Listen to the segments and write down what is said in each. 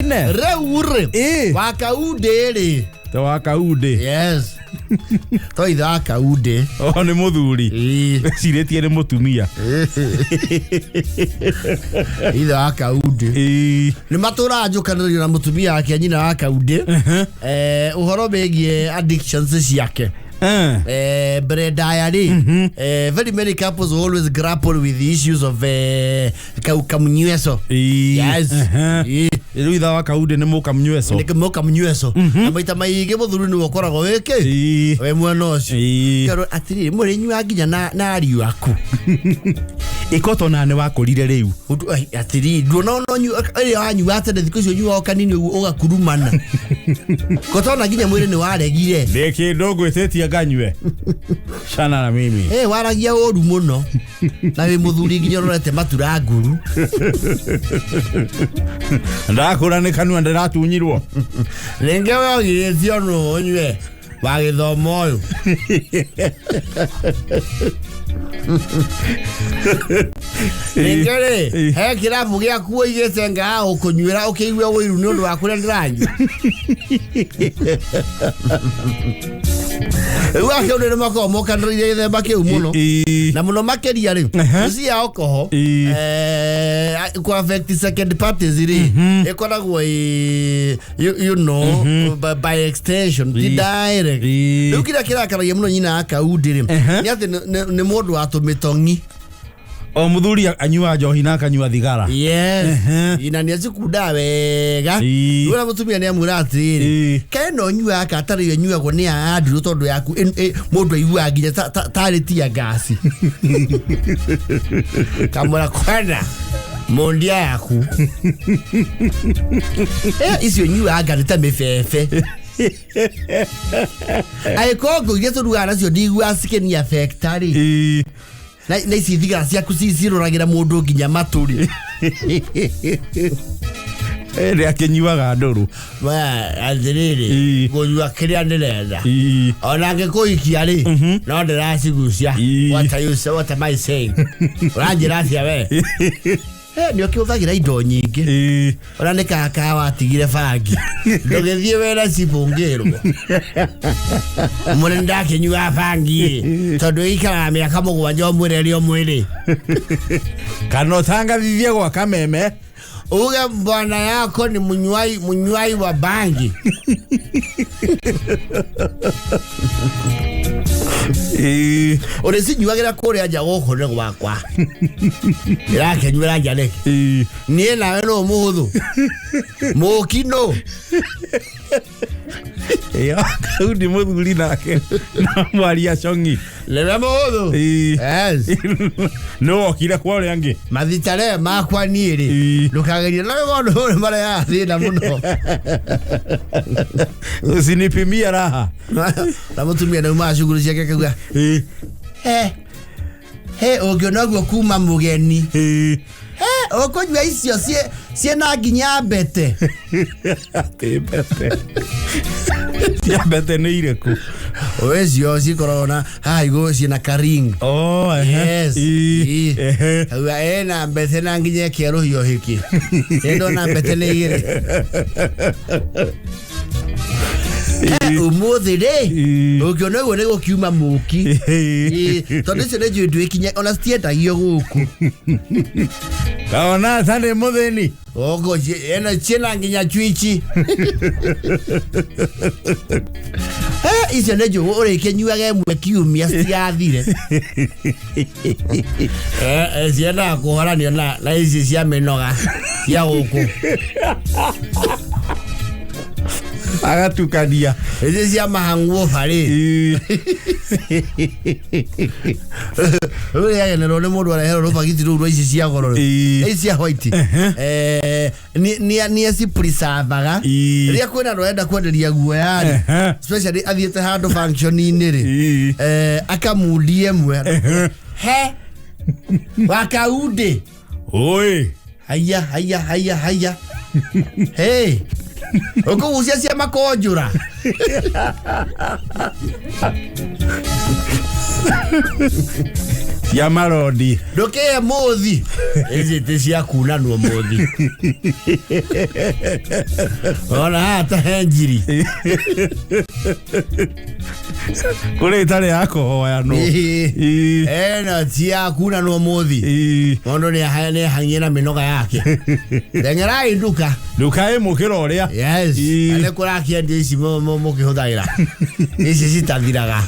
Kenneth. Rĩu rĩ, Ĩ. wa kaundĩ rĩ. Ta wa kaundĩ. Yes, to ithe wa kaundĩ. O nĩ mũthuri. Ĩ. Ecirĩtie nĩ mũtumia. Ithe wa kaundĩ. Ĩ. Nĩ matũraga njũkanĩrĩrio na mũtumia wake, nyina wa kaundĩ, ũhoro wĩgiĩ addictions ciake. Mbere ndaya rĩ, very many couples always grapple with the issues of kamunyweso. Yes. Ĩ. Rĩu itha wa kaundĩ nĩ mũkamnyweco. Nĩ mũkamnyweso, na maita maingĩ mũthuri nĩwe ũkoragwo wĩkĩ wĩ mwena ũcio. Kerwo atĩrĩrĩ, mũrĩnyua nginya na ariũ aku. Ĩkoto na nĩ wakũrire rĩu. Ai, atĩrĩrĩ, nduona ona ĩrĩa wanyua tene, thikũ icio ũnyuaga o kanini ũguo ũgakurumana, kotona nginya mwĩrĩ nĩ waregire. Ndĩ kĩndũ ngwĩtĩtie nganyue cana na mimi. Eh, waragia ũru mũno na wĩ mũthuri nginya ũrorete matura nguru. Ndakũra nĩ kanua ndĩratunyirwo. Rĩngĩ we ũgirĩtio nũ ũnyue wa gĩthomo ũyũ? Rĩngĩ rĩ, he kĩrabu gĩaku ũigĩte ngaga gũkũnyuĩra ũkĩigue ũiru nĩ ũndũ wa kũrĩa ndĩranyua. Rĩu akĩũndũ nĩ makoragwo mokanĩrĩire gĩthemba kĩu mũno. Na mũno makĩria rĩ, ici ya alcohol ku affect second parties rĩ, ĩkoragwo ĩ by extension, ti direct. Rĩu kĩrĩa kĩrakaragia mũno nyina wa kaundĩ rĩ, nĩ atĩ nĩ mũndũ wa tũmĩtong'i. O mũthuri anyua njohi na akanyua thigara. Yes. Na nĩ acikundaga wega. Rĩu ona mũtumia nĩ amwĩra atĩrĩrĩ, kaĩ no nyuaga ka tarĩ ĩnyuagwo nĩ Andrew, tondũ yaku mũndũ aiguaga nginya tarĩ tia ngasi. Kamwĩra kwenda mundia yaku. Icio nyuaga ngarĩ ta mĩbebe, angĩkorwo ngũ iria tũrugaga nacio ndiguaga cikĩni affect rĩ, na ici thigara ciaku cirũragĩra mũndũ nginya matũ rĩ. Nĩ akĩnyuaga ndũrũ. We, atĩrĩrĩ, ngũnyua kĩrĩa ndĩrenda. Ona ngĩkũhikia rĩ, no ndĩracigucia. What are you say, what am I saying? Ũranjĩra atĩa we? Nĩ ũkĩhũthagĩra indo nyingĩ. Ona nĩ kaka watigire bangi, ndũgĩthiĩ wĩra cibũngĩrwo mũrĩ ndakĩnyua bangi ĩ, tondũ ĩikaraga mĩaka 7 o mwĩrĩ o mwĩrĩ. Kana ũtangathithie gwa kameme. Uge bwana yako ni mnywai wa bangi. Ũrĩcinyuagĩra kũrĩa nja, gũkũ nĩ gwakwa, ndĩrakĩnyuĩra nja nĩkĩ? Niĩ nawe nũ mũhũthũ mũki nũ? Ĩ, kaundi mũthuri nake na mwaria cong'i. Nĩwe mũhũthũ. Yes. Nĩ wokire kwa ũrĩa angĩ. Mathitare makwa niĩ rĩ, ndũkagerie na maũndũ mau marehaga thĩna mũno. Usinipimie raha. Na mũtumia naumaga cukuru ciake akauga, he he, ũngĩona ũguo kuma mũgeni. He, ũkũnyua icio ciĩna nginya mbete. Atĩ mbete cia mbete nĩ irĩkũ? Ũcio cikoragwo na haha igũrũ ciĩna karing. Oh, ehe. Yes. Kauga ĩna mbete na nginya ĩkerũhio hĩkĩ. Ndona mbete nĩ igĩrĩ. Ũmũthĩ rĩ, ũngĩona ũguo nĩ gũkiuma mũki. Tondũ icio nĩ njũĩ ndwĩkinya ona citiendagio gũkũ. Kaona ta nĩ mũthĩni. Ogo ena ciĩna nginya chwichi. Icio nĩ njũgũ ũrĩkĩnyuaga ĩmwe kiumia citigathire. Ciendaga kũhoranio na ici cia mĩnoga cia gũkũ. Agatukania. Ici cia mahanguoba rĩ, rĩu rĩagenerwo nĩ mũndũ areherwo rũbagiti rũu rwa ici cia goro rĩ. Ici cia white. Nĩ acipreservaga. Rĩrĩa kwĩna andũ arenda kwenderia guoya rĩ, especially athiĩte handũ function-inĩ rĩ, akamundi ĩmwe he wakaundĩ. Oi. Haiya, haiya, haiya, haiya, hey, ũkũgucia cia makonjũra. Cia marondi. Ndũkĩe mũthi. Ici ti cia kunanwo mũthi. Ona haha ta he njiri. Kũrĩ ĩtarĩ ya kũhoyanwo. Ĩĩ. Ĩno ti ya kunanwo mũthi. Mũndũ nĩ ahangie na mĩnoga yake. Teng'erai nduka. Nduka ĩ mũkĩra ũrĩa. Yes. Ĩĩ. Na nĩ kũrakĩendio ici mũkĩhũthagĩra. Ici citathiraga.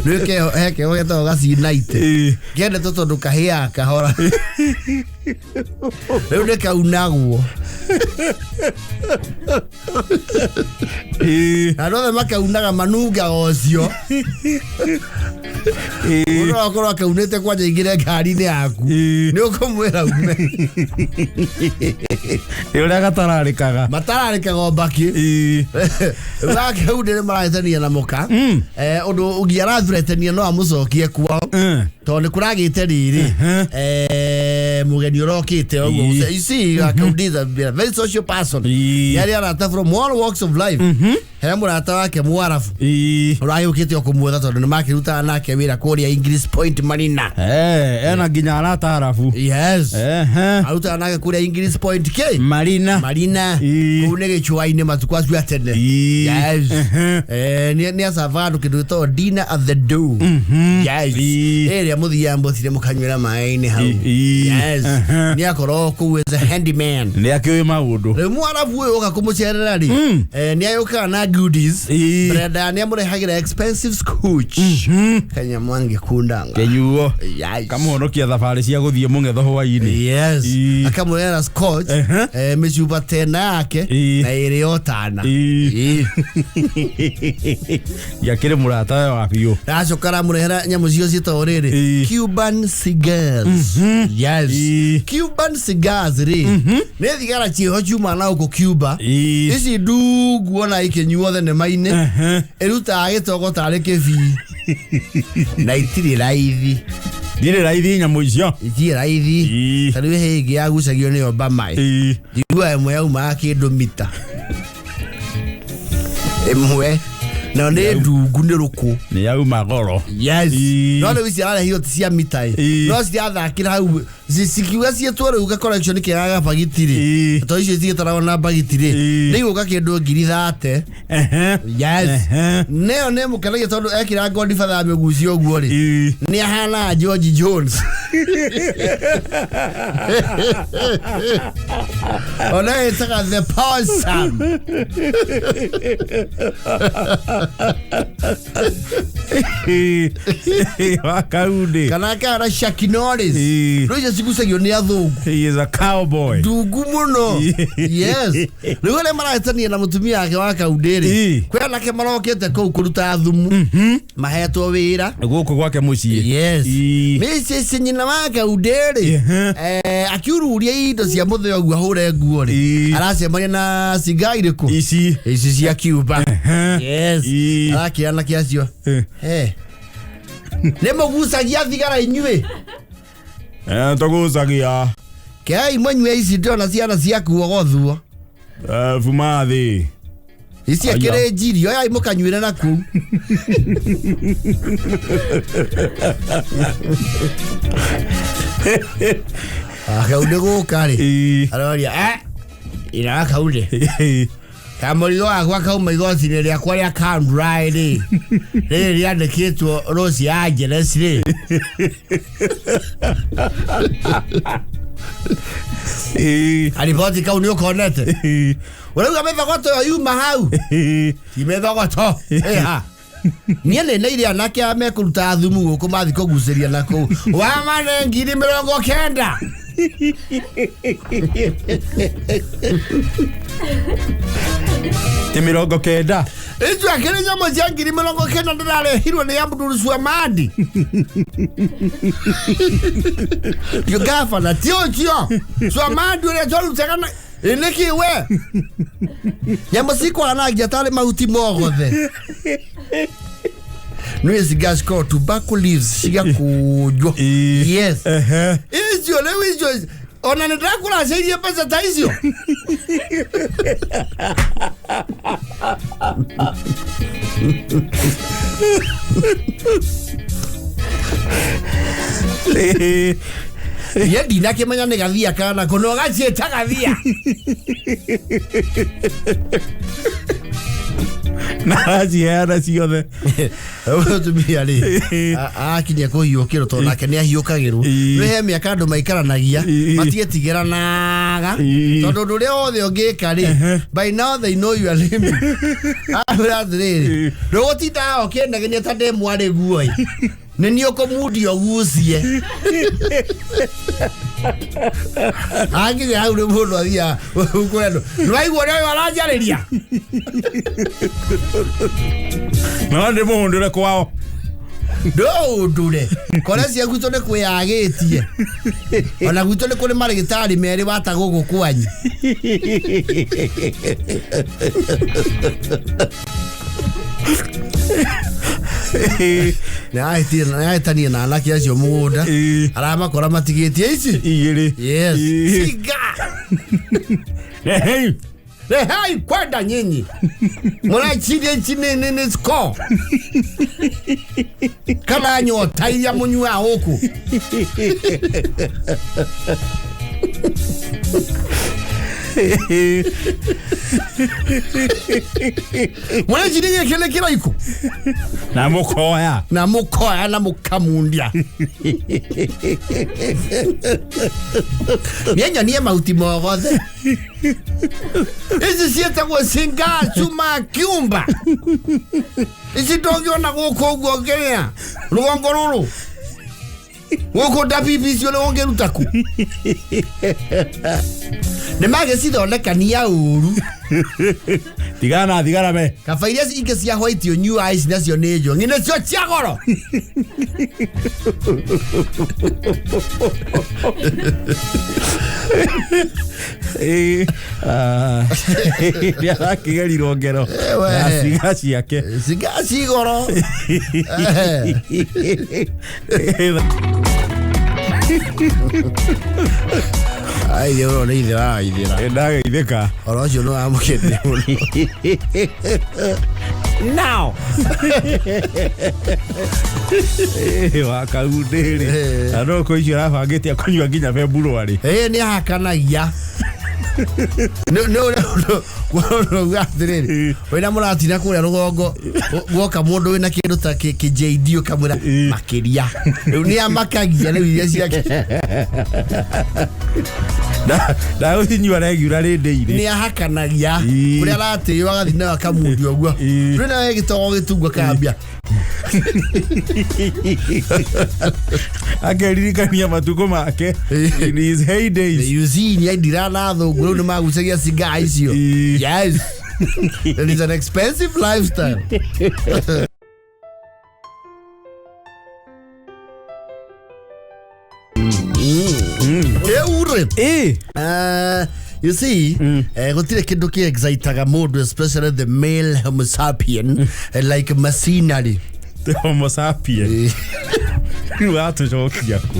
Rĩu he keho getagwo gacinaite. Kendetwo tondũ kahĩaga kahora. Rĩu nĩ kaunagwo. Na andũ othe makaunaga manungaga ũcio. Mũndũ no akorwo akaunĩte kwanja aingĩre ngari-inĩ yaku. Nĩ ũkũmwĩra ume. Nĩ ũrĩa gatararĩkaga. Matararĩkaga o mbakĩ. Gake nĩ marahĩtania na mũka. Ũndũ ũngĩ arathuretania no amũcokie kwao. Tondũ nĩ kũragĩte rĩrĩ. Mũgeni ũrokĩte ũguo. You see, Gakaundi is a very social person. Nĩ arĩ arata from all walks of life. He mũrata wake Mwarabu. Ũragĩũkĩte o kũmuetha tondũ nĩ makĩrutaga nake wĩra kũrĩa English Point Marina. Ena nginya arata arabu. Yes. Arutaga nake kũrĩa English Point K. Marina. Marina. Kũu nĩ gĩcũa-inĩ matukũ acio a tene. Yes. Nĩ acavaga andũ kĩndũ gĩtagwo dinner at the door. Yes. Ĩrĩa mũthiaga mũthire mũkanyuĩra maĩ-inĩ hau. Yes. Nĩ akorwo kũu as a handyman. Nĩ akĩũĩ maũndũ. Rĩu Mwarabu ũyũ ũka kũmũcerera rĩ, nĩ agĩũkaga na goodies. Brenda nĩ amũrehagĩra expensive scotch. Kanyamũ angĩkundanga. Kĩnyuo. Yes. Kamũhonokia thabarĩ cia gũthiĩ mũng'etho hwaĩ-inĩ. Yes. Akamũrehera scotch, mĩcuba tena yake na ĩrĩ o tana. Yakĩrĩ mũrata we wa biũ. Aracoka aramũrehera nyamũ cio ciĩtagwo rĩrĩ Cuban cigars. Yes. Cuban cigars rĩ nĩ thigara ciĩho ciumaga na gũkũ Cuba. Ici ndungu ona ikĩnyuo thenema-inĩ ĩrutaga gĩtogo tarĩ kĩbii na itirĩ raithi. Ndirĩ raithi nyamũ icio. Itirĩ raithi. Ta rĩu he ĩngĩ yagucagio nĩ Obama ĩ. Njiguaga ĩmwe yaumaga kĩndũ mita ĩmwe na nĩ ndungu nĩ rũkũ. Nĩ yauma goro. Yes. No rĩu ici ararehirwo ti cia mita ĩ. No cirathakĩra hau cikiuga ciĩtwo rĩu ga collection kega ga bagiti rĩ. To icio cigĩtaragwo na bagiti rĩ. Nĩ igũka kĩndũ 30,000. Yes. Nĩyo nĩ mũkenagia tondũ ekĩra Godfather ya mĩgucio ũguo rĩ. Nĩ ahana George Jones. Ona ĩtaga the possum. Wa Kaundĩ. Kana akahana Chuck Norris. Rĩu icio cigucagio nĩ athũngũ. He is a cowboy. Ndungu mũno. Yes. Rĩu arĩa marahĩtania na mũtumia wake wa Kaundĩ rĩ. Kwĩ anake marokĩte kũu kũruta thumu. Mahetwo wĩra. Gũkũ gwake mũciĩ. Yes. Mrs. nyina wa Kaundĩ rĩ. Akiururia indo cia mũthee ũguo ahũre nguo rĩ. Aracemania na cigar irĩkũ? Ici. Ici cia Cuba. Yes. Arakĩra anake acio. Nĩ mũgucagia thigara inyuĩ? Tũgucagia. Kei mũnyue ici ndĩrona ciana ciaku ogothwo. Buma thĩ. Ici Aya. akĩrĩ njiri oyai mũkanyuĩre na kũu. Kaundĩ gũka rĩ. Aroria ina wa Kaundĩ. Kamũrigo gakwa kauma igoti-inĩ rĩakwa rĩa Kandrai rĩ. Rĩrĩ rĩandĩkĩtwo Los Angeles rĩ. Kariboti kau nĩ ũkonete. Ũrauga mĩthogoto ĩyo yuma hau. Ti mĩthogoto. Ĩha. Niĩ nĩ neire anake aya mekũruta thumu gũkũ mathiĩ kũgucĩria na kũu. Wamane 90,000. Ti 90. Icio akĩrĩ nyamũ cia 90,000 ndĩrarehirwo nĩ Abdul Swamadi. Tio gavana ti ũcio. Swamadi ũrĩa twarutaga na ĩ nĩkĩ we? Nyamũ cikwanangia tarĩ mahuti mogothe. Nĩ cigar cikoragwo tobacco leaves cigakũnjwo. Yes. Icio rĩu icio ona nĩ ndĩrakũracĩirie mbeca ta icio. Niĩ ndinakĩmenya nĩ gathia kana kũ no gaciĩta gathia. Na araciheana ciothe. Mũtumia rĩ akinyia kũhiũkĩrwo tondũ nake nĩ ahiũkagĩrwo. Rĩ he mĩaka andũ maikaranagia matiĩtigĩranaga tondũ ũndũ ũrĩa wothe ũngĩka rĩ, by now they know your limit. Akwĩra atĩrĩrĩ, ndũgũtinda haha ũkĩnegenia ta ndĩ mwarĩ guo ĩ, nĩ niĩ ũkũmundia ũgucie. Akinya hau nĩ mũndũ athiaga kũrĩ andũ, nĩwaigua ũrĩa ũyũ aranjarĩria. No ndĩ mũhũndũre kwao. Ndũũndũre kore cia gwitũ nĩ kwĩyagĩtie, ona gwitũ nĩ kũrĩ marĩgĩtarĩ merĩ wata gũkũ kwanyu. Nĩahĩtania na anake acio mũgũnda aramakora matigĩtie ici igĩrĩ. Yes. Ciga. Rehei. Rehei kwenda nyinyi mũraiciria ici nĩ score kana nyota iria mũnyuaga gũkũ. Mũreciria gĩkĩ nĩ kĩraikũ. Na mũkoya. Na mũkoya na mũkamundia niĩ nyonie mahuti mogothe. Ici ciĩtagwo cinga cuma kiumba, ici ndũngĩona gũkũ ũguo kĩrĩa rũgongo rũrũ gũkũ ndabibi icio nĩ ũngĩruta ku nĩ magĩcithondekania ũru. Tigana na thigara me. Kaba iria ingĩ cia white ũnyuaga ici nacio nĩ njong'i nĩcio cia goro. Nĩ arakĩgerirwo ngero We. ya ciga ciake. Ciga ci goro. Ai ũyũ nĩ ithe wa ithĩra. Ndageithĩka. Oro ũcio nĩ wamũkĩtie mũno now. Wa kaundĩ rĩ, na no kũ icio arabangĩte akũnyua nginya February. Ĩĩ nĩ ahakanagia nĩ ũrĩa ũrauga atĩrĩrĩ, wĩna mũratina kũrĩa rũgongo guoka mũndũ wĩna kĩndũ ta kĩ JD ũkamwĩra makĩria rĩu nĩ amakagia rĩu iria ciake. Ndagũcinyua regular rĩndĩ irĩ. Nĩ ahakanagia. Kũrĩa aratĩo agathiĩ nayo akamundia ũguo. Rĩu nawe gĩtogo gĩtungu akambia. Akeririkania matukũ make in his heydays. You see, nĩ aindira na athũngũ rĩu nĩ magucagia cigar icio. Yes, it is an expensive lifestyle. Rĩu rĩ, you see, gũtirĩ kĩndũ kĩ excitaga mũndũ, especially the male homo sapien, like machinery. Homo sapien rĩu atũcokia kũ?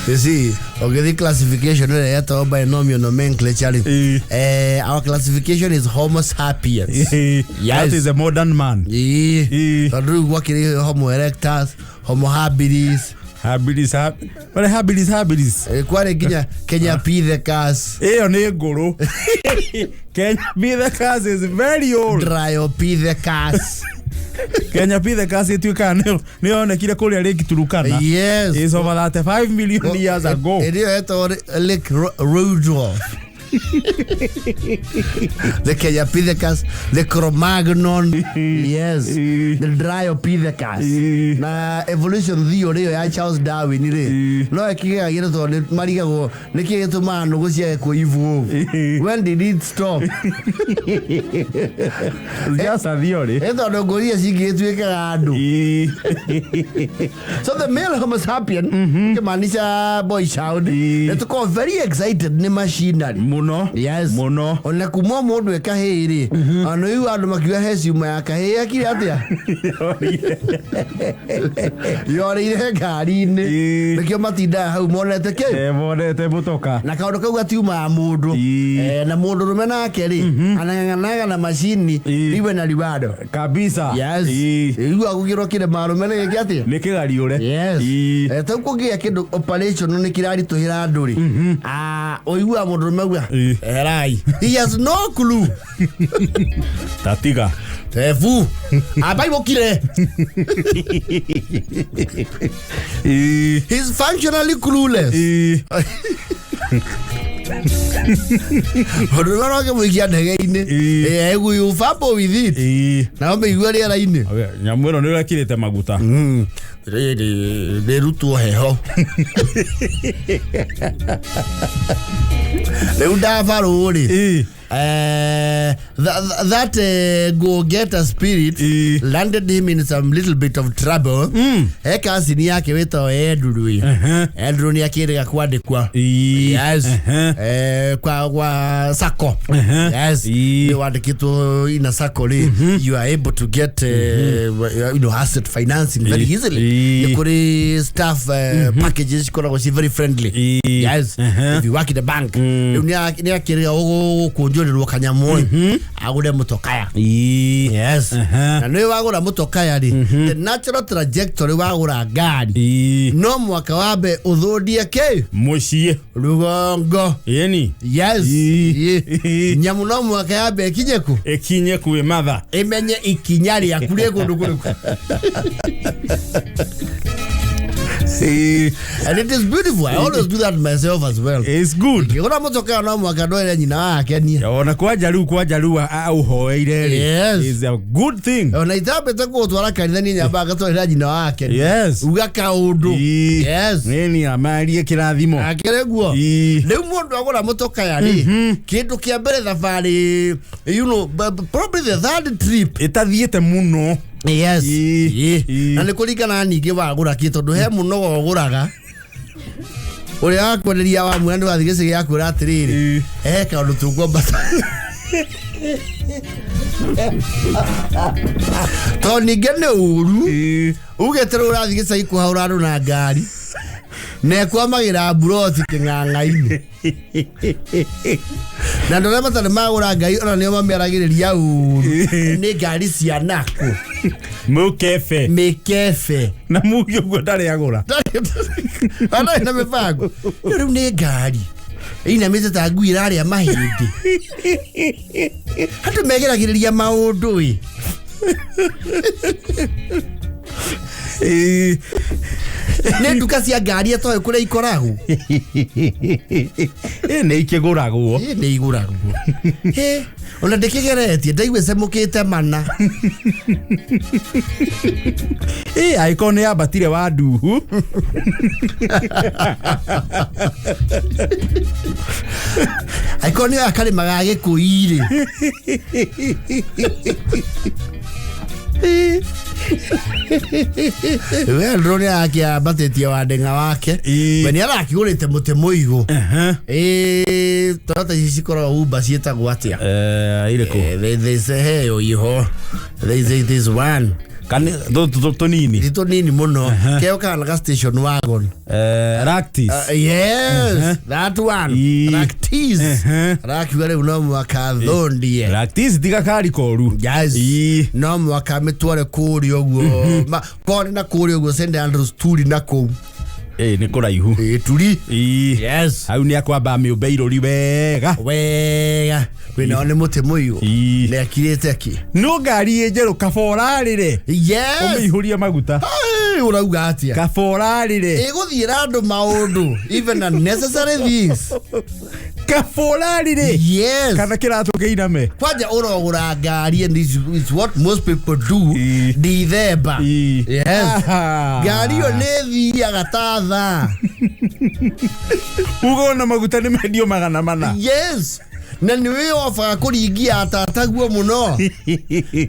You see, ũgĩthiĩ classification ĩrĩa yetagwo binomial nomenclature rĩ, our classification is homo sapiens. Yes. That is a modern man. Tondũ rĩu gwakĩrĩ homo erectus, homo habilis. Habilis, wale habilis habilis. Kwarĩ nginya Kenya pithecus. Ĩyo nĩ ngũrũ. Kenya Pithecus is very old. Dryopithecus. Kenya Pithecus ĩtuĩkaga nĩ yonekire kũrĩa Lake Turkana. Yes. Is over 35 million years ago. Ĩrĩa yetagwo Lake Rudolph, the Kenyapithecus, the Cro-Magnon, yes, the Dryopithecus. Na evolution theory ĩyo ya Charles Darwin rĩ, no ĩkĩgegagia tondũ nĩ marigagwo nĩkĩ gĩtũmaga nũgũ ciage kũ-evolve. When did it stop? It's just a theory. Ĩ tondũ ngũri iria cingĩtuĩkaga andũ. So the male Homo sapien, kimaanisha boy child, nĩ tũkoragwo very excited nĩ machinery. Muno. Yes. Muno. Ona kuma mũndũ e kahĩĩ rĩ, ona rĩu andũ makiuga he ciuma ya kahĩĩ akire atĩa yorĩire ngari-inĩ. Nĩkĩo matindaga hau monete kĩ. Monete mutoka. Na kaũndũ kau gatiumaga mũndũ. Na mũndũ rũme nake rĩ, anang'ang'anaga na macini liwe na liwado. Kabisa. Yes. Rĩu agũkĩrwo kĩrema arũme nĩ gĩkĩ atĩa. Nĩ kĩgariũre. Yes. Tau kũngĩgĩa kĩndũ operation nĩ kĩraritũhĩra andũ rĩ, ũiguaga mũndũ rũme auga, "Erai." He has no clue. Tatiga. Tebu ambai mũkire. He's functionally clueless. Ũndũ ũrĩa ũrakĩmũikia ndege-inĩ, you fumble with it. Na ũmĩigue rĩera-inĩ. Nyamũ ĩno nĩ ũrekĩrĩte maguta. Rĩrĩ rĩrutwo heho rĩu ndabarũ rĩ. That go-getter spirit landed him in some little bit of trouble. He cousin yake wĩtagwo Andrew. Andrew nĩ akĩrĩga kwandĩkwa. Yes. Kwa sacco. Yes. Nĩ wandĩkĩtwo ina sacco rĩ, you are able to get asset financing very easily. Nĩ kũrĩ staff packages cikoragwo ci very friendly. Yes. If you work in the bank. Rĩu nĩ akĩrĩga gũkũnjũrĩrwo kanyamũ agũre mũtokaya. Yes. Na nĩ wagũra mũtokaya rĩ, the natural trajectory wagũra ngari no mwaka wambe ũthũndie kĩ. Mũciĩ. Rũgongo. Ĩni. Yes. Nyamũ no mwaka yambe ĩkinye kũ. Ĩkinye kwĩ matha. Ĩmenye ikinya rĩaku rĩ kũndũ kũrĩkũ. And it is beautiful. I always do that myself as well. It's good. Ngĩgũra mũtokaya no mwaka ndwere nyina wakenie. Ona kwanja rĩu kwanja rĩu aũhoeire rĩ. Yes. Is a good thing. Ona itambĩte kũũtwara kanitha niĩ nyambaga ngatwarĩra nyina wake. Yes. Uga kaũndũ. Yes. Nĩni amarie kĩrathimo. Akĩrĩ guo. Rĩu mũndũ agũra mũtokaya rĩ, kĩndũ kĩa mbere thabarĩ, probably the third trip. Ĩtathiĩte mũno. Yes. Na nĩ kũringana ningĩ wagũra kĩ, tondũ he mũnoga ũgũraga ũrĩa wakwenderia wa mwena ndũgathiĩ gĩcagi gĩakwĩra atĩrĩrĩ, he kaũndũ tũkwambata tondũ ningĩ nĩ ũru ugĩte rĩu ũrathiĩ gĩcagi kũhaũra andũ na ngari na ĩkwamagĩra mburoti kĩng'ang'a-inĩ na andũ arĩa matarĩ magũra ngari ona nĩo mamĩaragĩrĩria ũru nĩ ngari cia nakũ. Mũkebe. Mĩkebe. Na mugi ũguo ndarĩ agũra. Ndarĩ na mĩbango. Rĩu nĩ ngari ĩinamĩte ta ngui ĩrarĩa mahĩndĩ. Andũ megeragĩrĩria maũndũ ĩ. Nĩ nduka cia ngari atoĩ kũrĩa ikoragwo. Nĩ ikĩgũragwo. Nĩ igũragwo. Ona ndĩkĩgeretie ndaigua ĩcemũkĩte mana. Angĩkorwo nĩ yambatire wa nduhu. Angĩkorwo nĩ oya karĩma ga gĩkũi rĩ. We Andrew nĩ arakĩambatĩtie wandeng'a wake. We nĩ arakĩgũrĩte mũtĩ mũigũ. Toyota ici cikoragwo Uber ciĩtagwo atĩa? Irĩkũ? There's a heo iho. There's one. Kani tũnini. Ti tũnini mũno. Keo kana ga station wagon. Ractis. Yes, that one. Ractis. Rakiuga rĩu no mwaka thondie. Ractis tiga kari koru. Yes. No mwaka mĩtware kũrĩa ũguo. Kone na kũrĩa ũguo St Andrews turi na kũu. Nĩ kũraihu. Turi. Yes. Hau nĩ akwamba mĩũmbe irũri wega. Wega. Kwĩnao nĩ mũtĩ mũigũ. Na akirĩte kĩ. No ngari ĩ njerũ kaborarĩre. Yes. Ũmĩihũrie maguta. Ũrauga atĩa? Kaborarĩre. Ĩgũthiĩra andũ maũndũ even unnecessary things. Kaborarĩre. Yes. Kana kĩratũ kĩiname. Kwanja ũrogũra ngari and it's what most people do. Ndithemba. Yes. Ngari ĩyo nĩ ĩthiaga ta thaa. Uga ona maguta nĩ mendio 400. Yes. Na nĩ wĩyobaga kũringia atataguo mũno.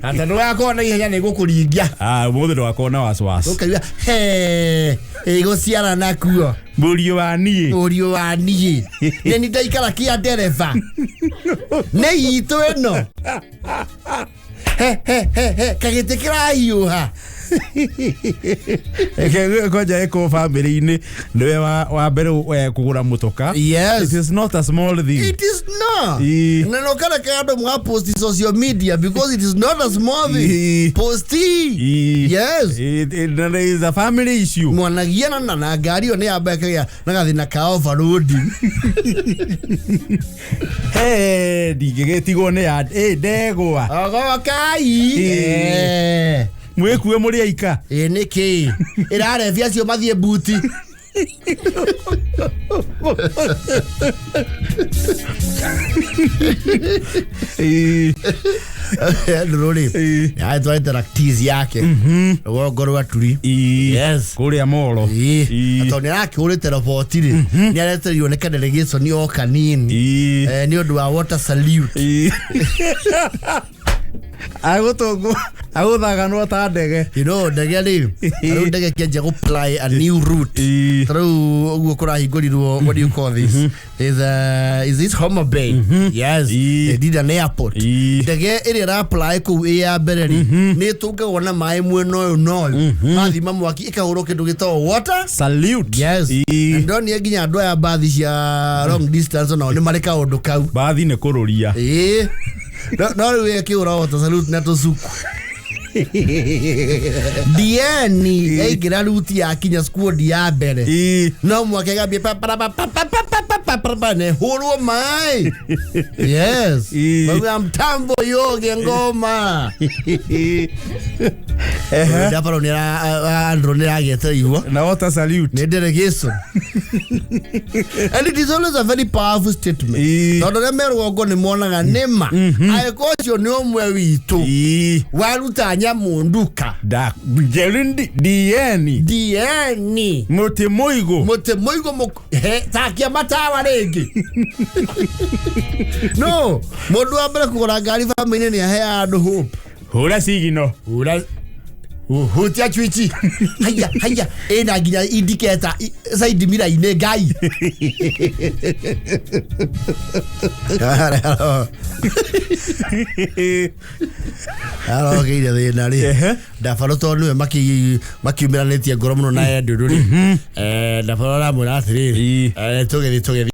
Ata ndũgakorwo na ihenya nĩ gũkũringia. Ah, mũthĩ ndũgakorwo na wasiwasi. Ũkaigua he ĩgũciara nakuo. Mũriũ wa niĩ. Mũriũ wa niĩ. Nĩ ni ndaikara kĩa ndereba. Nĩ itũ ĩno. He he he he kagĩtĩ kĩrahiũha. Kwanja ĩkorwo bamĩrĩ-inĩ nĩwe wa mbere kũgũra mũtoka. Yes. It is not a small thing. It is not. Ii. Na no kana kando mwa post social media because it is not a small thing. Ii. Posti. Ii. Yes. It is a family issue. Mwanagiana na ngari ĩyo nĩ yamba ĩkagĩa na gathĩna ka overload. Hey, ndingĩgĩtigwo nĩ ya ndegwa. Ogokai. Ii. Mwĩkue mũrĩ aika. Ĩ nĩkĩ? Ĩrarebia acio mathiĩ buti. Andũ rĩ atwarĩte raktiz yake rũgongo rwa turi. Yes. Kũrĩa moro. Tondũ nĩ arakĩhũrĩte roboti rĩ, nĩ aretereirwo nĩ kadelegation o kanini nĩ ũndũ wa water salute. Agũtũngwo agũthaganwo ta ndege. You know, ndege rĩ, rĩu ndege kĩanjia gũ fly a new route. Ta rĩu ũguo kũrahingũrirwo, what do you call this? Is this Homa Bay? Yes. They did an airport. Ndege ĩrĩa ĩra-apply kũu ĩ ya mbere rĩ, nĩ ĩtũngagwo na maĩ mwena ũyũ na ũyũ. Mathima mwaki ĩkahũrwo kĩndũ gĩtagwo water salute. Yes. Na ndonire nginya andũ aya mbathi cia long distance onao nĩ marĩ kaũndũ kau. Mbathi nĩ kũrũria. Ĩĩ. No rĩu ĩkĩhũra water salute na tũcuku. Dieni yaingĩra ruti yakinya squad ya mbere. No mwaka ĩgambia pa pa pa pa pa pa pa pa pa pa ne hũrwo maĩ. Yes. Mauga mtambo yoge ngoma. Ndaparo nĩ Andrew nĩ aragĩte Na water salute. Nĩ delegation. And it is always a very powerful statement. Tondũ arĩa me rũgongo nĩ monaga nĩma angĩkorwo ũcio nĩ ũmwe witũ waruta nyamũ nduka. Dieni. Dieni. Mũtĩ mũigũ. Mũtĩ mũigũ takia matawa rĩngĩ. No, mũndũ wa mbere kũgũra ngari bamĩrĩ-inĩ nĩ aheaga andũ hope. Hũra sigino. Hũra hutia chwichi. Haya haya ĩna nginya indicator side mirror-inĩ ngai. Arogeire thĩna rĩ. Ndabaro tondũ nĩwe makiumĩranĩtie ngoro mũno na Andrew rĩ. Ndabaro aramwĩra atĩrĩrĩ, tũgĩthiĩ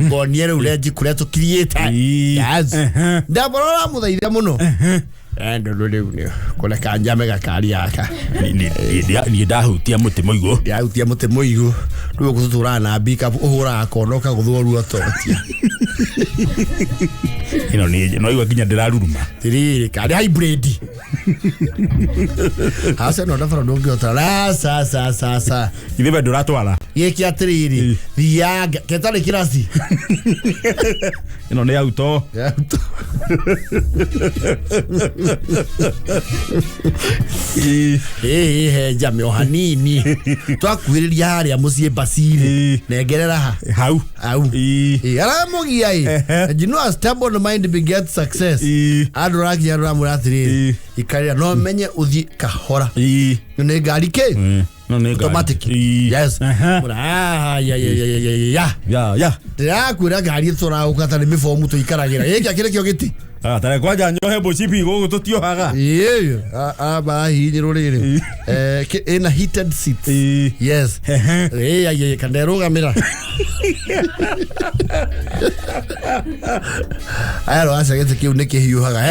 ngonie rĩu renji kũrĩa tũkiriĩte. Yes. Ndabaro aramũthaitha mũno. Andũ rĩu nĩ kũreka njame gakari gaka. Niĩ ndahutia mũtĩ mũigũ. Ndahutia mũtĩ mũigũ. Rĩu ũgũtũtũraga na mbikabu ũhũraga kona ũkagũthwo ruototia. Ĩno nĩ no igua nginya ndĩraruruma. Tirĩrĩ karĩ hybrid. Aca no ndabara ndũngĩhota. Sa sa sa sa. Ithe we ndũratwara. Gĩkĩ atĩrĩrĩ, thianga ketarĩ kĩraci. Ĩno nĩ auto. Auto. He njame o hanini. Twakuhĩrĩria harĩa mũciĩ Basili. Nengerera ha. Hau. Hau. Aramũgia ĩ. And you know a stubborn mind begets success. Andũ rakinya ramwĩra atĩrĩrĩ, ikarĩra no menye ũthiĩ kahora. Nĩ ngari kĩ? No nĩ ngari. Automatic. Yes. Ya ya ya ya ya. Ya ya. Ndĩrakwĩra ngari tũragũka ta nĩ mĩbomu tũikaragĩra. Gĩkĩ akĩrĩ kĩo gĩti. Tare kwanja nyohe mũcibi gũkũ tũtiohaga. Ĩĩ, barahihinyĩrwo rĩrĩ. Ĩna heated seats. Yes. Ĩĩ ai kanderũgamĩra. Aya aca gĩtĩ kĩu nĩ kĩhiũhaga.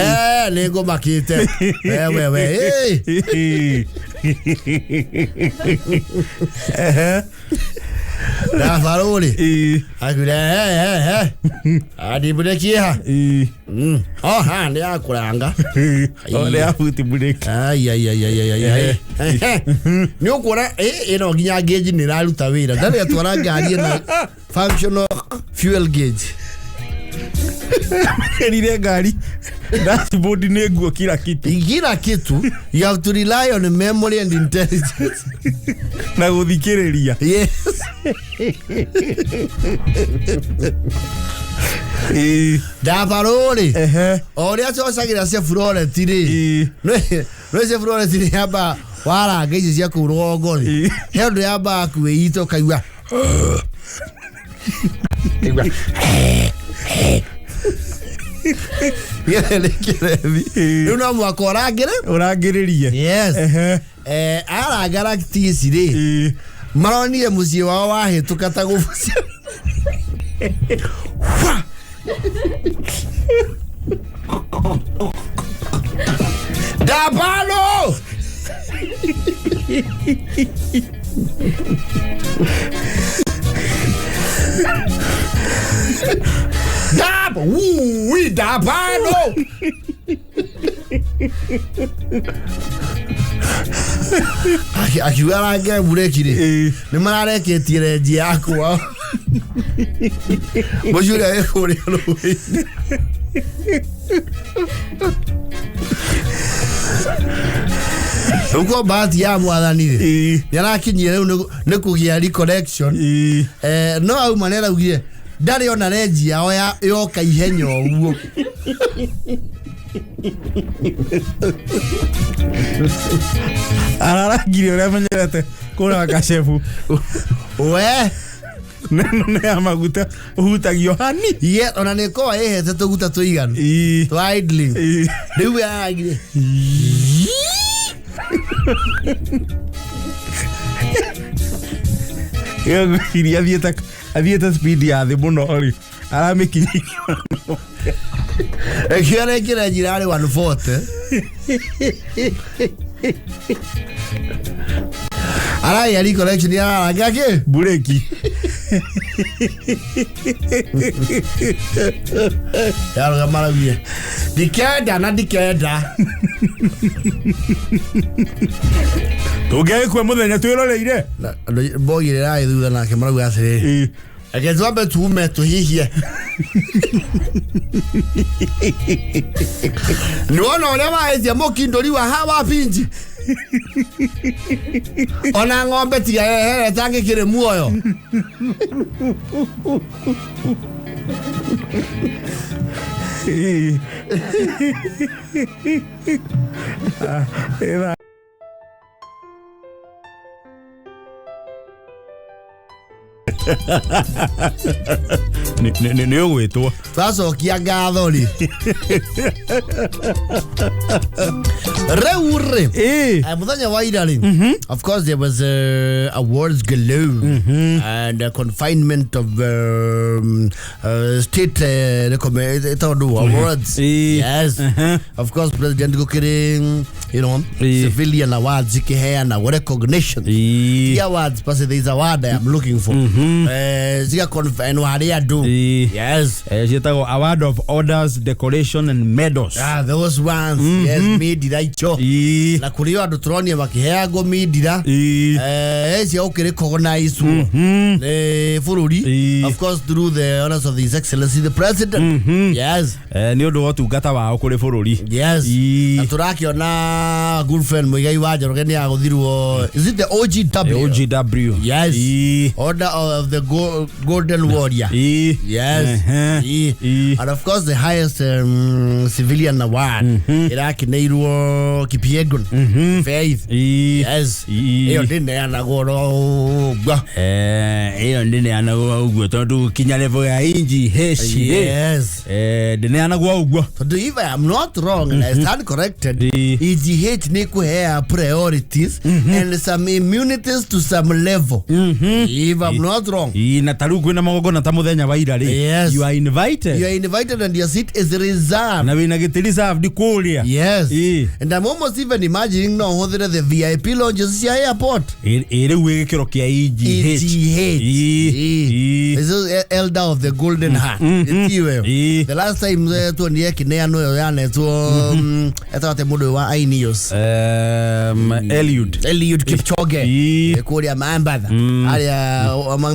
Nĩ ngũmakĩte. We we. Ndabaro rĩ. Akuire he. Adi ha. Oh ha nĩ yakũranga. Oh nĩ yabuti breki. Ai ai ai ai ai. Nĩ ũkuona ĩno nginya gauge nĩ ĩraruta wĩra. Ndarĩ atwara ngari ĩna functional fuel gauge. Erire ngari dashboard nĩ nguo kila kitu. Kila kitu. You have to rely on memory and intelligence. Na gũthikĩrĩria. Yes. Ndabarũ rĩ, Ehe. o ũrĩa cocagĩra Chevrolet rĩ, nĩ Chevrolet rĩ, yamba waranga icio cia kũu rũgongo rĩ, he ũndũ yambaga kwĩita ũkaigua. Kaigua. Gĩothe nĩ kĩrebi. Rĩu no mũhaka ũrangĩre. Ũrangĩrĩrie. Yes. Ehe. Aranga rakiti ici rĩ, maronire mũciĩ wao wahĩtũka ta gũbucia. Wha! Ndabano! Dab! Woo! Dabano! Akiuga arange mbureki rĩ, nĩ marareketie renji yakwa mũciĩ ũrĩa wĩ kũrĩa rũĩ-inĩ. Rĩu kwa bahati ya mwathani rĩ, nĩ arakinyire rĩu nĩ kũgĩa reconnection. No auma nĩ araugire ndarĩ ona renji yao yoka ihenya ũguo. Ararangire ũrĩa amenyerete kũraga kacebu. We. Neno nĩ ya maguta ũhutagio hani. Ye, ona nĩ ĩkoragwo ĩhete tũguta tũiganu twa idling. Rĩu we arangire. Ngwĩciria athiĩte speed ya thĩ mũno rĩ, aramĩkinyĩirie. Ĩkĩo rekĩra njira arĩ 140. Aragĩa recollection araranga kĩ? Mbureki. Yarũgama maraugire ndikenda na ndikenda. Tũngĩagĩkua mũthenya twĩroreire. Na andũ mbogi ĩrĩa ĩrarĩ thutha nake marauga atĩrĩrĩ, reke twambe tume tũhihie. Nĩwona ũrĩa waĩtie mũkindũri wa hawa pinji ona ng'ombe tiga yehere tangĩkĩrĩ muoyo. Ah, ĩthaa nĩ ũgwĩtwo. Twacokia ngatho rĩ, rĩu rĩ, mũthenya wa ira rĩ, of course there was awards galore and confinement of state ĩtagwo awards. Yes. Of course president gũkĩrĩ civilian awards ikiheanagwo, recognition. Ti awards per se, there is a word I am looking for. Ciga confine harĩ andũ. Yes. Ciĩtagwo award of orders, decoration and medals. Ah, those ones. Yes, mindira icio. Na kũrĩ o andũ tũronire makĩheagwo mindira cia gũkĩrecognize bũrũri, of course through the honors of His Excellency the President. Yes. Nĩ ũndũ wa ũtungata wao kũrĩ bũrũri. Yes. Na tũrakĩona good friend Muigai wa Njoroge nĩ agũthirwo, is it the OGW? OGW. Yes. Order of the Golden Warrior. Yes. And of course the highest civilian award ĩrakineirwo Kipyegon Faith. Yes. Ĩyo ndĩneanagwo ro ũguo. Ĩyo ndĩneanagwo ũguo tondũ kinya level ya inji heshi. Yes. Ndĩneanagwo ũguo. Tondũ if I am not wrong and I stand corrected, EGH nĩ kũhea priorities and some immunities to some level. If I'm not wrong. Na ta rĩu kwĩna magongona ta mũthenya wa ira rĩ. Yes. You are invited. You are invited and your seat is reserved. Na wĩna gĩtĩ reserved kũrĩa. Yes. And I'm almost even imagining no hũthĩre the VIP lounges cia airport. Ĩ rĩu wĩ gĩkĩro kĩa EGH. EGH. This is Elder of the Golden Heart. Ĩtiwe. The last time tuonire kĩneanwo ĩyo yanetwo etagwo atĩa mũndũ ũyũ wa Ineos? Eliud. Eliud Kipchoge. Kũrĩa Mambatha. Arĩa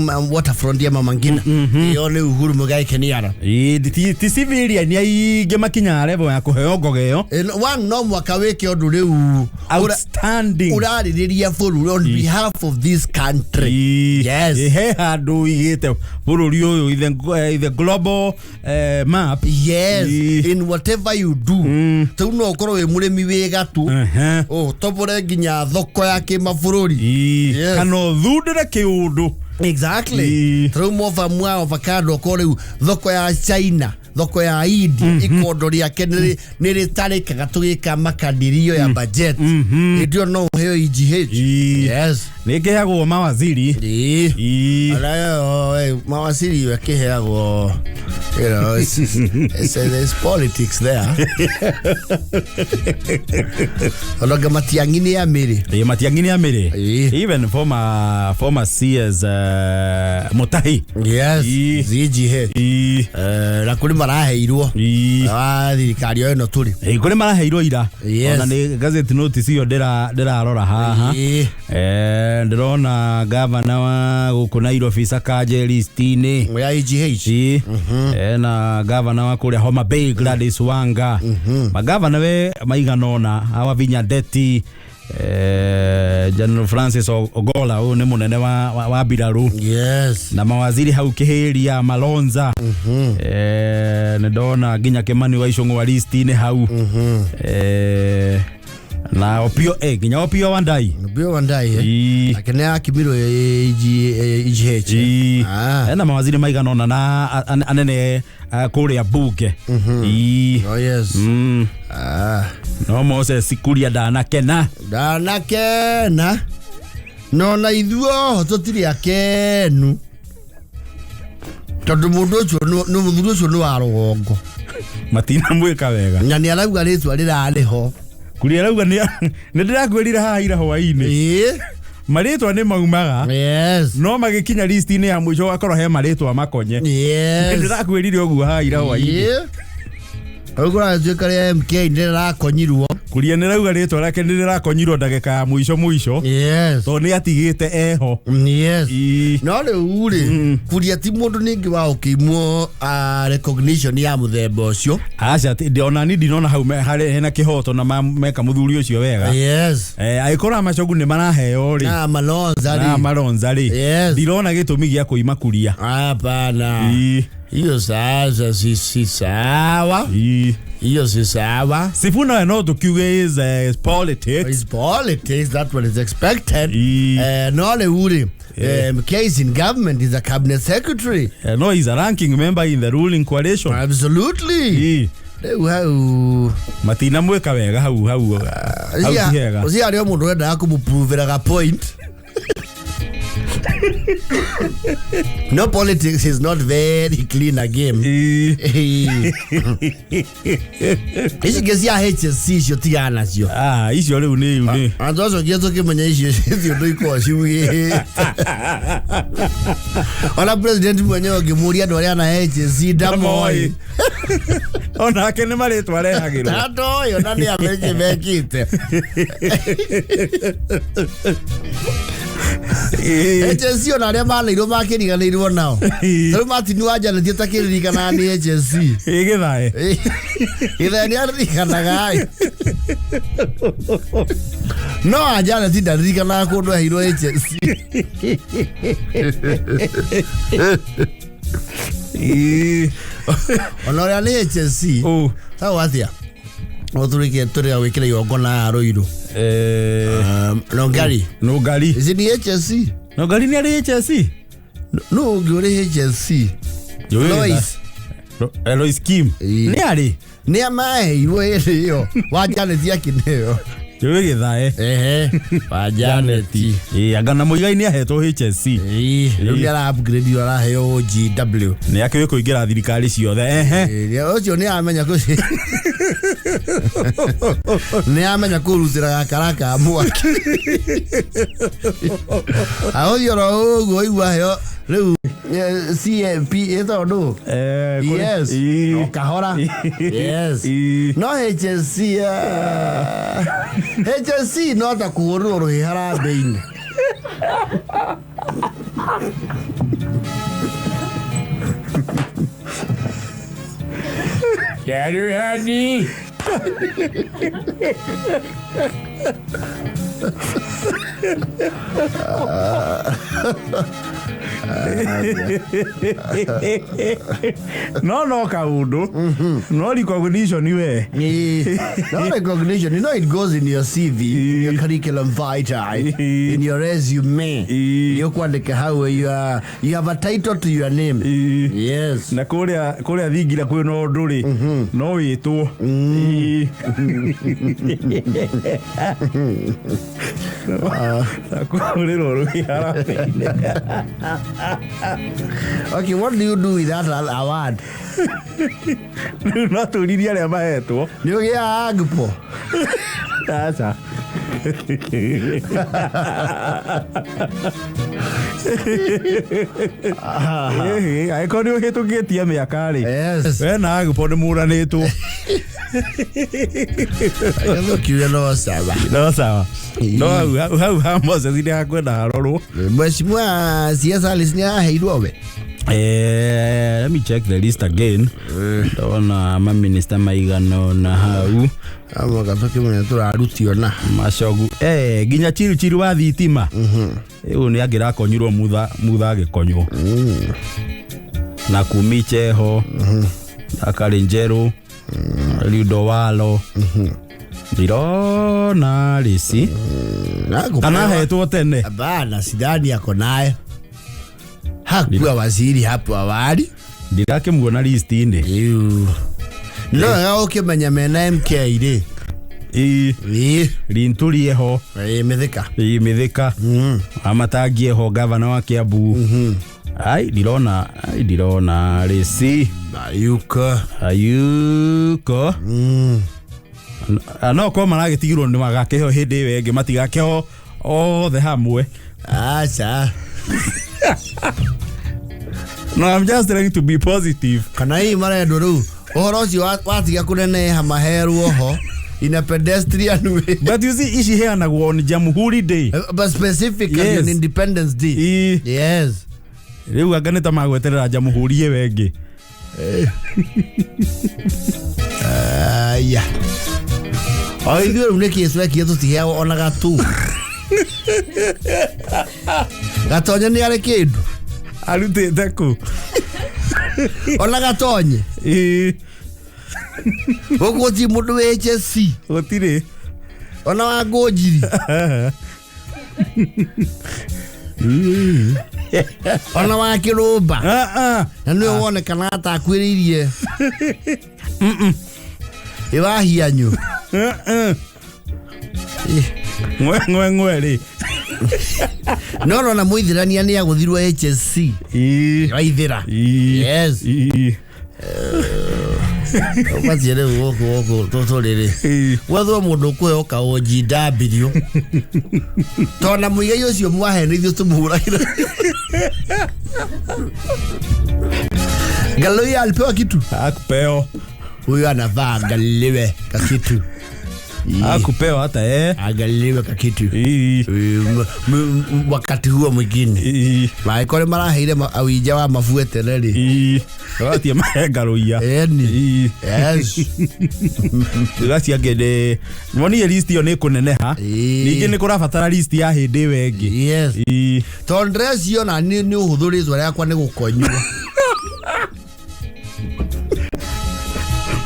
Waterfront ya Mama Ngina. Ĩyo nĩ Uhuru Muigai Kenyatta. Ĩ, ti civilian aingĩ makinyaga level ya kũheo ngoga ĩyo. One no mwaka wĩke ũndũ rĩu Outstanding. Ũrarĩrĩria bũrũri on behalf of this country. Yes. Ĩ, he handũ ũigĩte bũrũri ũyũ in the global map. Yes, in whatever you do. Rĩu no ũkorwo wĩ mũrĩmi wĩ gatũ, ũtobore nginya thoko ya kĩmabũrũri. Yes. Kana ũthundũre kĩũndũ. Exactly. Rĩu moba mwa avocado okorwo rĩu thoko ya China, thoko ya India, ikondo rĩake nĩ rĩtarĩkaga tũgĩka makadirio ya budget, hĩndĩ ĩyo no ũheo EGH. Yes. Nĩ kĩheagwo mawaziri. Anayo, mawaziri akĩheagwo, there's politics there. Onanga Matiang'i nĩ amĩrĩ. Ĩ, Matiang'i nĩ amĩrĩ. Even former CS Mutahi. Yes. EGH. Na kũrĩ maraheirwo wa thirikari o ĩno tũrĩ. Ĩ, kũrĩ maraheirwo ira. Yes. Ona nĩ gazette notice ĩyo ndĩrarora haha. Ndĩrona gavana wa gũkũ Nairobi Sakaja list-inĩ. Ya EGH. Ĩ, na gavana wa kũrĩa Homa Bay Gladys Wanga, magavana we maigana ũna, awa Vinya Ndeti, General Francis Ogola, ũyũ nĩ mũnene wa mbirarũ. Na mawaziri hau Kĩhĩria Malonza, nĩ ndona nginya Kimani wa Ichung'wa list-inĩ hau, na Opio, nginya Opio Wandai. Opio Wandai, eh? Ake nĩ akimirwo EGH. Ah. Ena mawaziri maigana ũna na anene kũrĩa bunge. Oh yes. Ah. No Moses Kuria ndanakena. Ndanakena no na ithuo tũtirĩ akenu tondũ mũndũ ũcio nĩ mũthuri ũcio nĩ wa rũgongo. Matinamwĩka wega. Na nĩ arauga rĩtwa rĩrarĩ ho. Kuria arauga nĩ ndĩrakwĩrire haha ira hwainĩ, marĩtwa nĩ maumaga, no magĩkinya list-inĩ ya mũico ũgakorwo he marĩtwa makonye. Ndĩrakwĩrire ũguo haha ira hwainĩ. Rĩu kũratuĩka rĩa MK nĩ rĩrakonyirwo. Kuria nĩ rauga rĩtwa rĩake nĩ rĩrakonyirwo ndagĩka ya mũico mũico, tondũ nĩ atigĩte eho. No rĩu rĩ, Kuria ti mũndũ ningĩ wa ũkĩimwo recognition ya mũthemba ũcio. Aca, ona ni ndinona hau harĩ hena kĩhoto na meka mũthuri ũcio wega. Angĩkorwo amacogu nĩ maraheo rĩ, na Malonza na rĩ, Malonza rĩ, ndirona gĩtũmi gĩa kũima Kuria. Hapana, hiyo sasa si sawa. Hiyo si sawa. Sifuna we no tũkiuge is politics. It's politics, that's what is expected. No rĩu rĩ, MK is in government, is a cabinet secretary. No, he's a ranking member in the ruling coalition. Absolutely. Rĩu hau Matinamwĩka wega hau hau hau, ti hega. Ũcio arĩ o mũndũ wendaga kũmũprovĩraga point. No, politics is not very clean a game. Ici ingĩ cia HSC icio tigana nacio. Ah, icio rĩu nĩ Andũ acio nginya tũkĩmenya icio icio ũndũ ikoragwo ciugĩte, ona president mwenyewe ũngĩmũria andũ arĩa na HSC ndamoĩ. Onake nĩ marĩtwa arehagĩrwo. Ndandoĩ ona nĩ amerika mekĩte HSC, ona arĩa maneirwo makĩriganĩirwo nao. Rĩu Martin wa Janet atakĩririkanaga nĩ HSC. Gĩthae. Gĩthae nĩ aririkanaga ĩ. No a Janet ndaririkanaga kũndũ aheirwo HSC. Ona ũrĩa nĩ HSC. Oh. Sawa atĩa? Ũtũrĩkie tũrĩa gwĩkĩra igongona ya Rũirũ. Nongari. Nũngari. Ici ni HSC. Nũngari nĩ arĩ HSC. No ũngĩ ũrĩ HSC. Lois. Lois Kim. Nĩ arĩ. Nĩ amaheirwo hĩndĩ ĩyo wa Janet akĩneo. Njũĩ gĩthae. Ehe, wa Janet. Ĩ, anga na Mũigai nĩ ahetwo HSC. Ĩĩ, rĩu nĩ ara upgrade, araheo OGW. Nĩ akĩũĩ kũingĩra thirikari ciothe, ehe. Ĩĩ, ũcio nĩ amenya kũrutĩra gakara ka mwaki agũthiĩ oro ũguo igua heo rĩu CMP ĩtagwo ndũ. Yes. O kahora, yes. No HSC, HSC no ta kũhũrĩrwo rũhĩ harambĩ-inĩ. Daddy, honey. No no kaundu no recognition we. No recognition. You know it goes in your CV, in your curriculum vitae, in your resume. You kwandika how you are, you have a title to your name. Yes. Na kuria kuria thingira kwina undu ri no witwo. Na kũhũrĩrwo rũhĩ harambee-inĩ. Okay, what do you do with that award? Rĩu no tũririe arĩa mahetwo. Nĩ ũgĩaga agpo? Aca. Angĩkorwo nĩ ũhĩtũkĩtie mĩaka rĩ, Yes. we na agpo nĩ mũranĩtwo. Kiuge no sawa. No sawa. No hau hau ha Moses nĩ hakwenda harorwo. Mheshimiwa CS Alice nĩ aheirwo we? Let me check the list again. Ndona maminista maigana ona hau. Amwe tũkĩmenya tũrarutio na macogu nginya chiru chiru wa thitima ĩu nĩ angĩrakonyirwo mutha mutha agĩkonywo na kumicheho akarĩ njerũ Liudo walo ndirona rĩci kana hetwo tene. Hapana, sidhani ako nayo. Hakuwa waziri hapo awali. Ndirakĩmuona list-inĩ. Iu. No wega ũkĩmenya mena MK rĩ. Ĩĩ. Ĩĩ. Linturi eho. Ĩĩ, Mĩthĩka. Ĩĩ, Mĩthĩka. Amatangi eho, gavana wa Kiambu. Ai ndirona, ai ndirona rĩci. Ayuko. Ayuko. No korwo maragĩtigirwo nĩ magakĩheo hĩndĩ ĩyo ĩngĩ matigakĩheo othe hamwe. Aca. No, I'm just trying to be positive. Kana hihi marendwo rĩu ũhoro ũcio watiga kũneneha maherwo ho in a pedestrian way. But you see, ici heanagwo on Jamhuri Day. But specifically Yes. on Independence Day. Ĩĩ. Yes. Rĩu anga nĩ ta magweterera Jamhuri ĩyo ĩngĩ. Aya. O ithuĩ rĩu nĩkĩ twekie tũtiheagwo ona gatu. Gatonye nĩ arĩ kĩndũ. Arutĩte kũ? Ona gatonye. Ĩĩ. Gũkũ gũtirĩ mũndũ wĩ HSC. Gũtirĩ. Ona wa Ngũnjiri. Ona wa Kĩrũmba. Na nĩwe wonekana atakuĩrĩirie. Ĩ wahianyu. Ngwe ngwe ngwe rĩ. No rona mũithĩrania nĩ agũthirwo HSC. Ĩĩ. Waithĩra. Ĩĩ. Yes. Ĩĩ. Ũbatiĩ rĩu gũkũ gũkũ tũtũrĩ rĩ. Ĩĩ. Gwethwo mũndũ ũkũheo kaũnji ndambirio. Tondũ mũigai ũcio mwahe nĩ ithuĩ tũmũhũragĩra. Galoi alipewa kitu. Hakupewa. Huyu anavaa angaliwe kakitu. Hakupewa hata Angaliwe kakitu. Ĩĩ. Wakati huo mwingine. Ĩĩ. Mangĩkorwo nĩ maraheire awinja wa mabuetere rĩ. Ĩĩ. Gatie mahe ngarũiya. Ĩni. Ĩĩ. Yes. Gaci angĩ nĩ monire list ĩyo nĩ kũneneha. Ĩĩ. Ningĩ nĩ kũrabatara list ya hĩndĩ ĩyo ĩngĩ. Yes. Ĩĩ. Tondũ ndĩreciona nĩ ũhũthũ rĩtwa rĩakwa nĩ gũkonywo.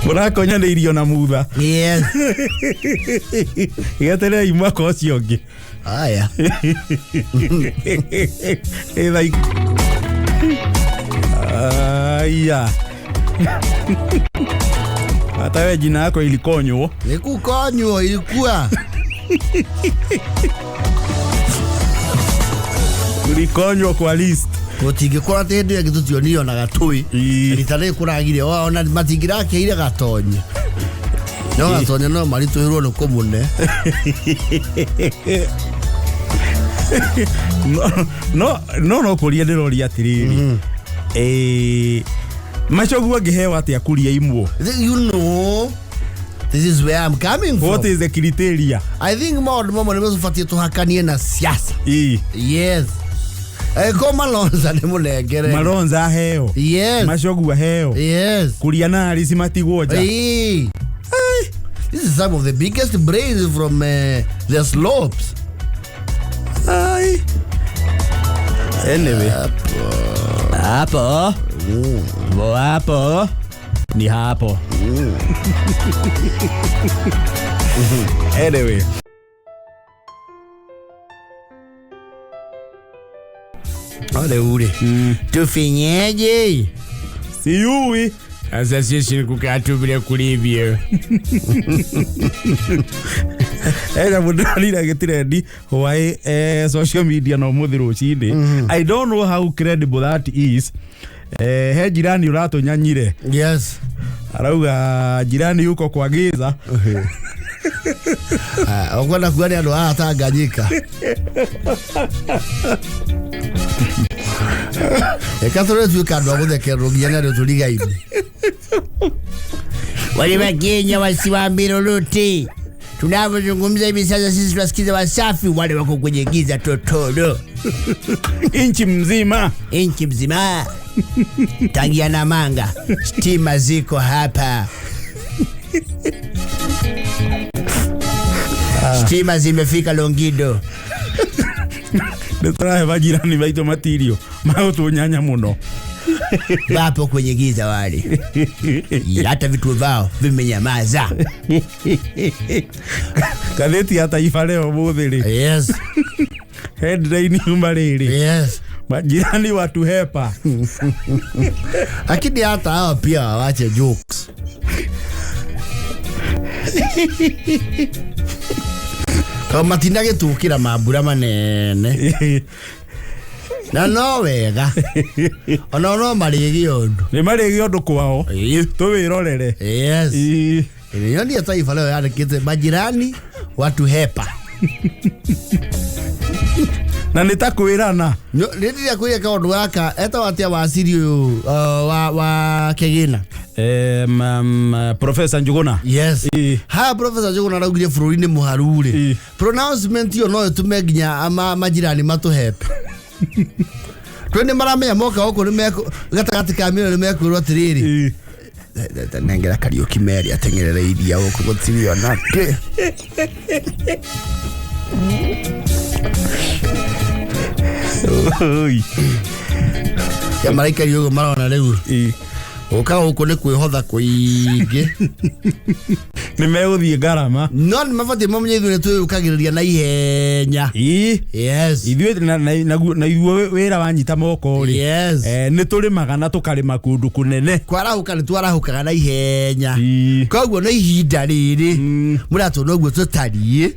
Mũrakonyanĩirio na mutha. Yes. Geterei mwaka ũcio ũngĩ. Aya. Ĩ thaa Aya. Hata we jina yako ilikonywo. Nĩ kũkonywo ilikuwa. Ulikonywo kwa list. Gũtingĩkorwo atĩ hĩndĩ ĩyo ĩngĩ tũtionire ona gatũi. Ĩĩ. Rita rĩrĩ kũragire ona matingĩrakĩire gatonye. No gatonye no maritũhĩrwo nĩ kũmũne. No no no kũria ndĩroria atĩrĩrĩ. Macogu angĩheo atĩa kũria imwo? You know, this is where I'm coming from. What is the criteria? I think maũndũ mamwe nĩ tũbatiĩ tũhakanie na siasa. Ĩĩ. Yes. Ko Malonza nĩ mũnengere. Malonza aheo. Yes. Macogu aheo. Yes. Kuria na Alice matigwo nja. Ĩĩ. This is some of the biggest brains from the slopes. Ai. Anyway. Hapo. Hapo. Ni hapo. Anyway. No rĩu rĩ, tufinyeje? Siyui. Sasa sisi ni kukaa tu vile kulivyo. Ena mũndũ arire gĩtirendi hwaĩ social media no mũthĩ rũcinĩ. I don't know how credible that is. He jirani ũratũnyanyire. Yes. Arauga jirani yuko kwa giza. Ũkwenda kuga nĩ andũ a Tanganyika. Eka tũrĩ tuĩka andũ a gũthekererwo nginya nĩ andũ tũrigaine. Wale Wakenya wasiwaambie lolote. Tunavyozungumza hivi sasa sisi tunasikiza Wasafi, wale wako kwenye giza totoro. Inchi mzima. Inchi mzima. Tangia Namanga, stima ziko hapa. Stima zimefika Longido. Nĩ tũrahe majirani maitũ matirio magũtũnyanya mũno. Wapo kwenye giza wale. Hata vitu vao vimenyamaza. Gatheti ya Taifa Leo mũthĩ rĩ. Yes. Headline yuma rĩrĩ. Yes. Majirani watuhepa. Lakini hata hawa pia wawache jokes. Tondũ matinagĩtũkĩra mambura manene. Na no wega. Ona no marĩgĩe ũndũ. Nĩ marĩgĩe ũndũ kwao. Tũwĩrorere. Yes. Nyonia Taifa Leo yandĩkĩte majirani watuhepa. Na nĩ ta kwĩrana. Nĩ kwĩra kaũndũ gaka etagwo atĩa waciri ũyũ wa Kĩgĩna? Professor Njuguna. Yes. Ha Professor Njuguna araugire bũrũri-inĩ mũharu rĩ. Pronouncement ĩyo no ĩtũme nginya majirani matũhepe. Twĩ nĩ maramenya moka gũkũ nĩ gatagatĩ ka mĩena nĩ mekwĩrwo atĩrĩrĩ. Nengera Kariũki Meri ateng'erere iria gũkũ gũtirĩ ona kĩ. Ya maraikari ũguo marona rĩu. Gũka gũkũ nĩ kwĩhotha kũingĩ. Nĩ megũthiĩ ngarama. No nĩ mabatiĩ mamenye ithuĩ nĩ twĩyũkagĩrĩria na ihenya. Yes. Ithuĩ na ithuĩ wĩra wanyita moko rĩ. Yes. Nĩ tũrĩmaga na tũkarĩma kũndũ kũnene. Kwarahũka nĩ twarahũkaga na ihenya. Koguo nĩ ihinda rĩrĩ mũratũona ũguo tũtariĩ.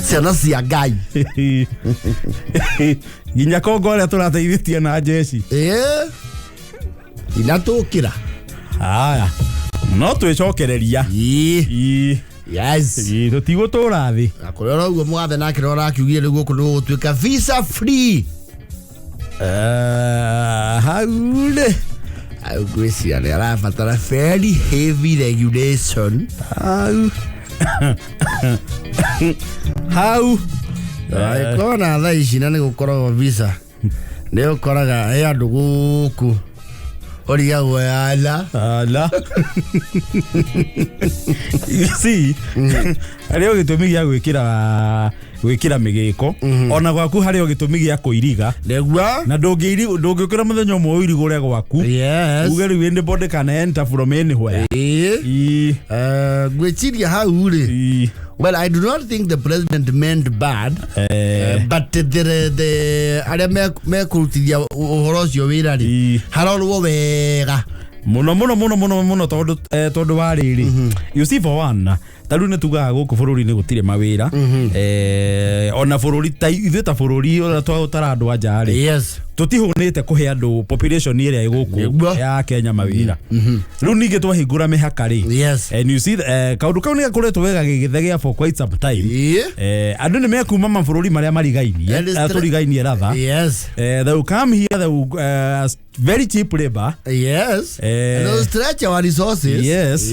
Ciana cia Ngai. Nginya Kongo ũrĩa tũrateithĩtie na jeshi. Inatũkĩra. Aya. No twĩcokereria. Yes. Tũtigũtũra thĩ. Na kũrĩa ũguo mũgathe nake nĩ ũrakiugire rĩu gũkũ nĩ gũgũtuĩka visa free. Hau rĩ. Hau ngwĩciria nĩ arabatara very heavy regulation. Hau. Hau. Kona thaa ici na nĩ gũkoragwo visa. Nĩ ũkoraga he andũ gũkũ ũrigagwo ala. Ala. See, harĩ o gĩtũmi gĩa gwĩkĩra mĩgĩko. Ona gwaku harĩ o gĩtũmi gĩa kũiriga. Nĩguo. Na ndũngĩũkĩra mũthenya ũmwe ũirigũre gwaku. Yes. Uge rĩu anybody can enter from anywhere. Ngwĩciria hau rĩ. Well, I do not think the president meant bad, but the arĩa mekũrutithia ũhoro ũcio wĩra rĩ, harorwo wega mũno mũno mũno mũno mũno tondũ wa rĩrĩ. You see, for one, ta rĩu nĩ tugaga gũkũ bũrũri-inĩ gũtirĩ mawĩra. Ona bũrũri ta ithuĩ ta bũrũri ũrĩa tũtara andũ a nja rĩ. Yes. Tũtihũnĩte kũhe andũ population ĩrĩa ĩ gũkũ ya Kenya mawĩra. Rĩu ningĩ twahingũra mĩhaka rĩ. Yes. And you see, kaũndũ kau nĩ gakoretwo wega gĩgĩthegea for quite some time. Andũ nĩ mekuma mabũrũri marĩa marigainie, tũrigainie rather. Yes. They will come here, they will very cheap labor. Yes. And they'll stretch our resources. Yes.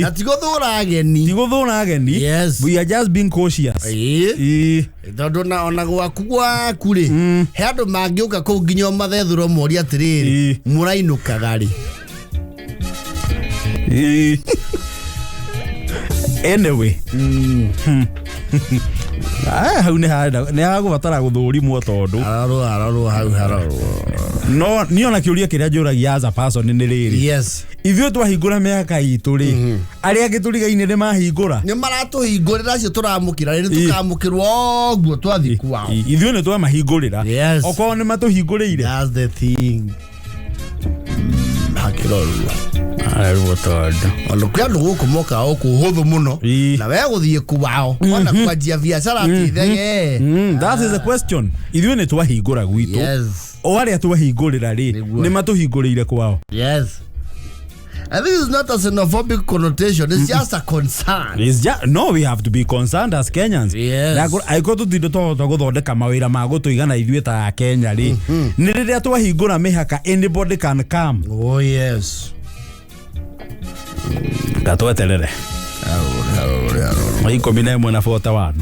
Na tigũthũra ageni. ageni. Ti gũthũra ageni. Yes. We are just being cautious. Ĩĩ. Ĩĩ. Tondũ na ona gwaku gwaku rĩ, he andũ mangĩũka kũu nginya ũmathethũro morie atĩrĩrĩ, mũrainũkaga rĩ? Ĩĩ. Anyway. Ah, hau nĩ harenda nĩ hagũbatara gũthũrimwo tondũ Hararwo hararwo hau hararwo. No niĩ ona kĩũria kĩrĩa njũragia as a person nĩ rĩrĩ, ithuĩ twahingũra mĩhaka itũ rĩ, arĩa angĩ tũrigaine nĩ mahingũra? Nĩ maratũhingũrĩra acio tũramũkĩra rĩ, nĩ tũkamũkĩrwo ũguo twathiĩ kwao? Ithuĩ nĩ twamahingũrĩra. Okorwo nĩ matũhingũrĩire. That's the thing. Hakĩrorwo. Ararwo tondũ Ona kwĩ andũ gũkũ mokaga gũkũ hũthũ mũno na we gũthiĩ kwao ona kwanjia biacara tithege. That is the question. Ithuĩ nĩ twahingũra gwitũ, o arĩa twahingũrĩra rĩ, nĩ matũhingũrĩire kwao? Yes. And this is not a xenophobic connotation, it's just a concern. It's no, we have to be concerned as Kenyans. Na angĩkorwo tũtirĩ twahota gũthondeka mawĩra ma gũtũigana ithuĩ ta Kenya rĩ, nĩ rĩrĩa twahingũra mĩhaka anybody can come. Oh yes. Gatweterere 11 na 41.